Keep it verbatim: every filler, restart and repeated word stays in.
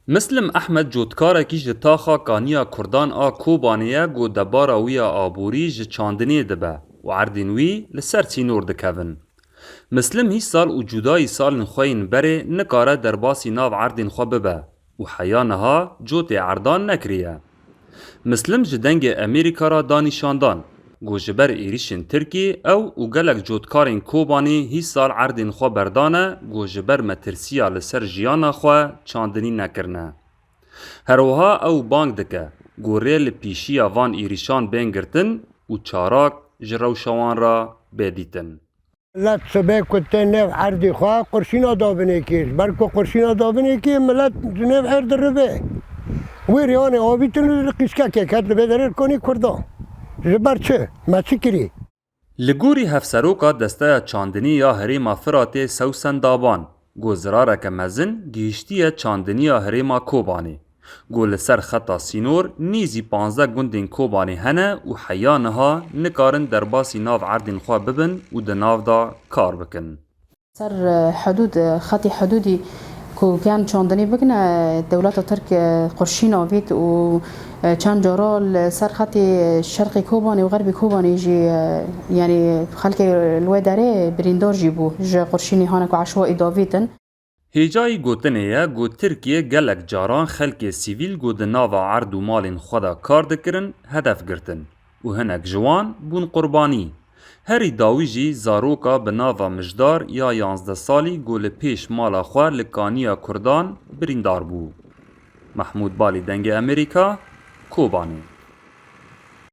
Mislim Ehmed cotkarekî ji taxa Kaniya Kurdan a Kobanê ye ku debara wî ya aborî ji çandinê dibe û erdên wî li ser sînor dikevin. Mislim hîs sal û cudayî salên xwe yên berê nikare derbasî nav erdên xwe bibe û heya niha cotê erdan nekiriye. Mislim ji Dengê Amerîka re da nîşandan ku ji ber êrîşên Tirkiyê ew û gelek cotkarên Kobanê hîs sal erdên xwe berdane ku ji ber metirsiya li ser jiyana xwe çandinî nekirine. Her wiha ew bang dike ku rê li pîşiya van êrîşan bên girtin û çarak ji rewşa wan re bê dîtin. Milet sibê ku tê nêv erdî xwe qurşîna dabinê kê, ji ber ku qurşîna dabinê kê milet ji nêv erd diribe. Wê rêyanê avîtin û li qîskekê ket li vê derê konî Kurdan. Ji ber çi? Me çi kirî? Li gorî Hevseroka Desteya Çandinî ya Herêma Firatê Sewsen Daban, ku zirareke mezin gihiştiye çandiniya Herêma Kobanê, ku li ser xeta sînor nêzî panzdeh gundên Kobanê hene û heya niha nikarin derbasî nav erdên xwe bibin û di nav de kar bikin. Ser, e, hudûd, e, xetê hudûdî ku ken çandinî bikine, e, dewleta Tirk, e, qurşîn avît û, e, çend cara li ser xetê şerqê Kobanê û xerbê Kobanê jî, e, yanî xelkê li wê derê birîndar jî bû ji qurşînê hane ku eşwaî davîtin. Hêjayî gotinê ye ku Tirkiye gelek caran xelkê sivîl ku di nava erd û malên xwe de kar dikirin hedef girtin û hinek ji wan bûn qurbanî. Herî dawî jî zaroka bi nava Mijdar ya yanzdeh salî ku li pêş mala xwe li kaniya Kurdan birîndar bû. Mehmûd Balî, Dengê Amerîka, Kobanê.